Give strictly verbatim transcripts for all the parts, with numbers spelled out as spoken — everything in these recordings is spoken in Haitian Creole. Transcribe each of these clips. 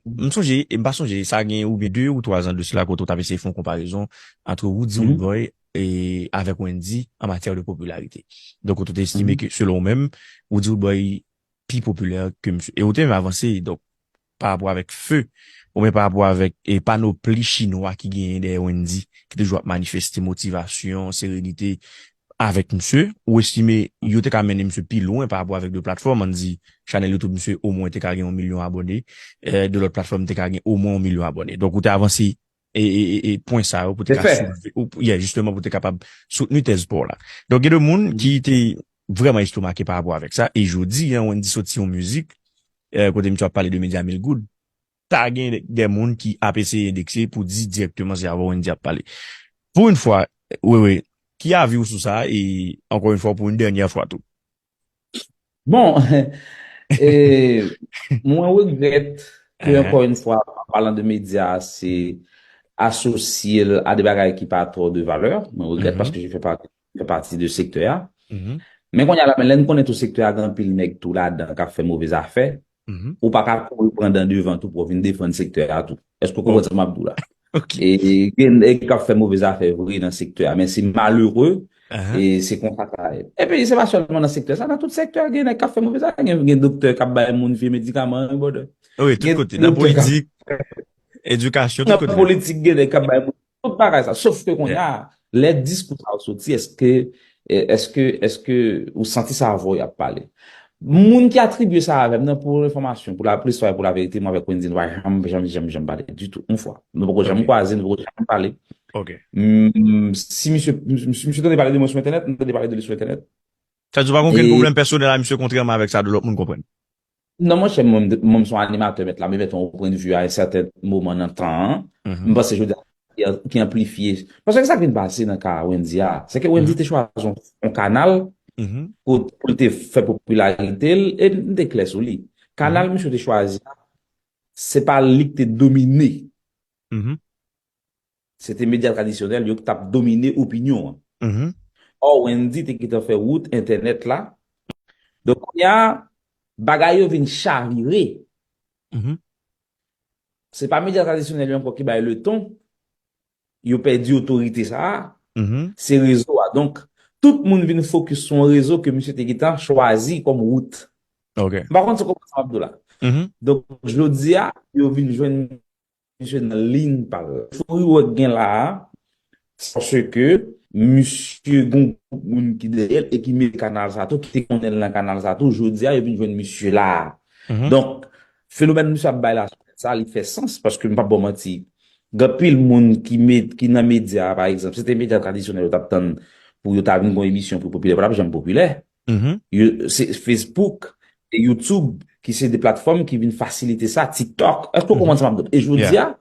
M sonje, e m pa sonje, sa gen oubyen de ou twa zan de sila kote w t ap eseye fè yon konparezon ant Roody Roodboy e avèk Wendy an matyè de popilarite. Donk, ou te estime ke, selon ou menm, Roody Roodboy pi popilè ke misye. E ou te menm avanse, donk, pa rapò avèk Feu, oubyen pa rapò avèk e panopli chinwa ki genyen dèyè Wendy, ki toujou ap manifeste motivasyon, serenite avèk misye, ou estime yo te ka mennen misye pi lwen pa rapò avèk de platfòm, ann di, chanèl YouTube misye omwen te ka gen yon milyon abòne, e de lòt platfòm te ka gen omwen yon milyon abòne. Donk, ou te avanse e, e, e, e pwen sa yo pou te ka soulve, ou, yeah, jisteman pou te kapab soutni tèz pa w la. Donk, gen de moun ki te vrèman estomake pa rapò avèk sa, e jodi a, Wendy soti yon mizik, e, kote misye ap pale de medya mil goud, ta gen de, de moun ki ap eseye endekse pou di dirèkteman se avè w Wendy ap pale. Pou yon fwa, Wewe, ki avi w sou sa, e ankò yon fwa, pou yon dènyè fwa tou? Bon, e, mwen regrèt ke, ankò yon fwa, an palan de medya, se asosye l a de bagay ki pa twò de valè. Mwen regrèt paske je fais partie, je fais partie de sektè a. Men kounye a la, men lè n konnen tou sektè a gen anpil nèg tou ladan k ap fè move zafè, ou pa ka kouri pran dan devan tou pou w vin defann sektè a tou. Èske w konprann sa m ap di w la? E gen nèg k ap fè move zafè vre nan sektè a, men se malere, e se konsa sa ye. Epi se pa sèlman nan sektè sa, nan tout sektè gen nèg k ap fè move zafè, gen, gen doktè k ap bay moun vye medikaman, wi, brother. Wi, tout kote, nan politik, edikasyon, tout kote. Nan politik, gen nèg k ap bay moun tout bagay sa. Sof ke kounye a, lè diskou sa yo soti, èske, èske, èske ou santi sa avè w y ap pale? Moun ki atribye sa avè m nan, pou enfòmasyon, pou la, pou listwa e pou laverite, mwen avèk Wendy, nou pa janm, janm, janm, janm pale ditou, yon fwa. Nou poko janm kwaze, nou poko janm pale. Si misye, misye tande pale de mwen sou entènèt, m tande pale de li sou entènèt. Sa di w pa gen okenn pwoblèm pèsonèl a misye, kontrèman avèk sa de lòt moun konprann? Non, monchè, mwen, mwen, m se yon animatè, mèt la, men mete yon pwennvi a yon sèten moman nan tan an. M panse jodi a, ki, ki anplifye. Paske sa k vin pase nan ka Wendy a, se ke Wendy te chwazi yon, yon kanal pou, pou l te fè popilarite l, e m te klè sou li. Kanal misye te chwazi a, se pa li k te domine. Se te medya tradisyonèl yo k t ap domine opinyon an. Ò, Wendy te gentan fè wout entènèt la. Donk, kounye a, bagay yo vin chavire. Se pa medya tradisyonèl yo ankò ki bay leton. Yo pèdi otorite sa a. Se rezo a. Donk, tout moun vin fokis sou yon rezo ke misye te gentan chwazi kòm wout. M pa konn si w konprann sa m ap di w la. Donk, jodi a, yo vin jwenn misye nan liy pa l. Fou riwòt gen la a, se paske misye gon gwoup moun ki dèyè l e ki mete kanal sa tou, ki te konnen l nan kanal sa tou, jodi a yo vin jwenn misye la a. Donk, fenomèn misye ap bay la sou nèt sa, li fè sans, paske m p ap ba w manti, gen anpil moun ki met, ki nan medya, pa egzanp, si se te medya tradisyonèl yo t ap tann pou yo ta vin gon emisyon pou popilè, yo p ap janm popilè. Yo, se Facebook e YouTube ki se de platfòm ki vin fasilite sa, TikTok. Èske w konprann sa m ap di w? E jodi a,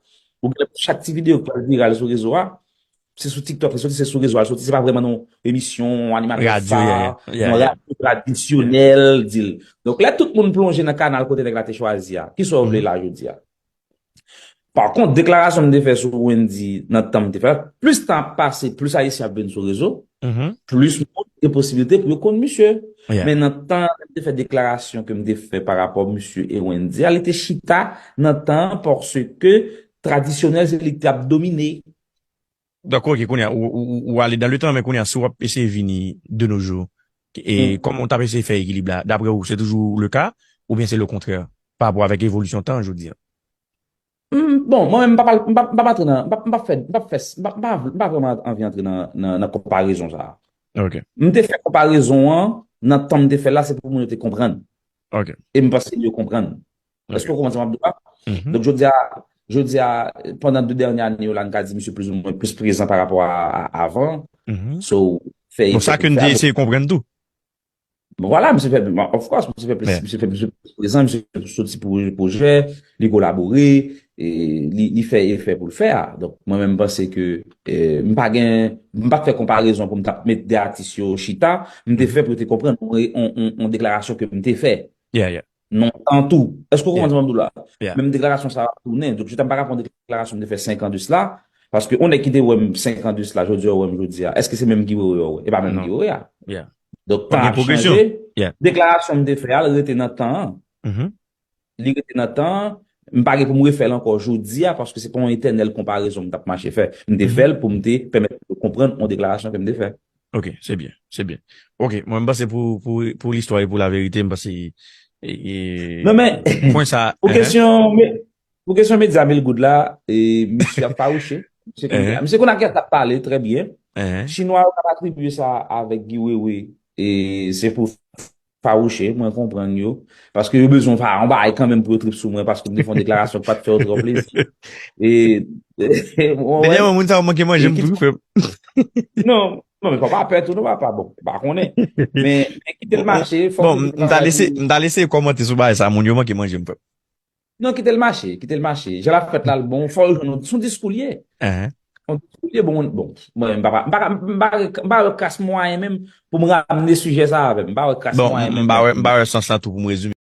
ou gen chak ti videyo k pral viral sou rezo a, se sou TikTok li soti, se sou rezo a l soti, se pa vrèman nan yon emisyon, yon animatè fa, yon radyo tradisyonèl, di l. Donk, lè tout moun plonje nan kanal kote nèg la te chwazi a, kisa w vle la jodi a? Pa kont, deklarasyon m te fè sou Wendy nan tan m te fè l, plis tan ap pase, plis Ayisyen ap vin sou rezo, plis moun gen posiblite pou yo konn misye. Men nan tan m te fè deklarasyon ke m te fè pa rapò misye e Wendy a, li te chita nan tan an paske tradisyonèl se li ki t ap domine. Dakò, ok, kounye a, ou, ou, ou, ou ale dan le tan, men kounye a, si w ap eseye vini de nos jours, e kòman w t ap eseye fè ekilib la, daprè ou, se toujou le ka, oubyen se le kontrè, pa rapò avèk evolisyon tan jodi a? Bon, mwen menm, m p ap, m p ap, m p ap antre nan, m p ap, m p ap fè, m p ap fè, m p ap, m pa, m pa vrèman anvi antre nan, nan, nan konparezon sa a. M te fè konparezon an, nan tan m te fè l la, se pou moun yo te konprann. E m panse yo konprann. Èske w konprann sa m ap di w la? Donk, jodi a, jodi a, pandan de dènye ane yo la, n ka di misye plizoumwen plis prezan pa rapò a, a avan. So, fè efè pou l fè. Bon, sa ke n te eseye konprann tou. Bon, vwala, misye fè, of course, misye fè plis, misye fè plis prezan, misye soti pou pwojè, li kolabore, e li, li fè efè pou l fè a. Donk, mwen menm, m panse ke, e, m pa gen, m pa t fè konparezon pou m t ap met de atis yo chita, m te fè pou yo te konprann yon, yon, yon deklarasyon ke m te fè. Non, tan tou. Èske w konprann sa m ap di w la? Menm deklarasyon sa a ap tounen. Donk, jodi a m pa ka pran deklarasyon m te fè senk an de sila, paske yon nèg ki te wè m senk an de sila, jodi a w wè m jodi a. Èske se menm ki wè w yo wè? E pa menm ki wè w a. Donk, tan ap chanje. Deklarasyon m te fè a, l rete nan tan an. Li rete nan tan an. M pa gen pou m refè l ankò jodi a, paske se pa yon etènèl konparezon m t ap mache fè. M te fè l pou m te pèmèt yo konprann yon deklarasyon ke m te fè. Ok, se byen, se byen. Ok, mwen m panse pou, pou, pou listwa e pou laverite, m panse e, e, Non, men, pwen sa, pou ehe, kesyon, me- pou kesyon medya mil goud la, e, misye ap fawouche. Misye konn, ehe, misye konn a kiyès l ap pale, trè byen. ehe. Chinwa yo k ap atribye sa avèk Guy Wewe, e se pou fawouche, mwen konprann yo. Paske yo bezwen fè yon bagay kanmenm pou yo trip sou mwen, paske m te fè yon deklarasyon ki pa t fè yo twò plezi. E, mwen wè, Dènyèman, moun sa yo manke manje e m ki tou, frè m. Non, non, men pa, pa pè tou, non, papa, bon, pa konnen. Men, men kite l mache, fòk Bon, yo m te m ta travay lese, pou m ta lese kòmante sou bagay sa, moun yo manke manje m, frè m. Non, kite l mache, kite l mache. Jan l ap fèt la, l bon, fò l jwenn yon, se yon diskou l ye. Ehe. Yon diskou l ye, bon, bon, mwen, m pa, m pa, m pa, m pa wè kras mwayen menm pou m ramne sijè sa avè m. M pa wè kras Bon, mwayen m menm pa pou wè, m pa wè sans la tou pou m rezime.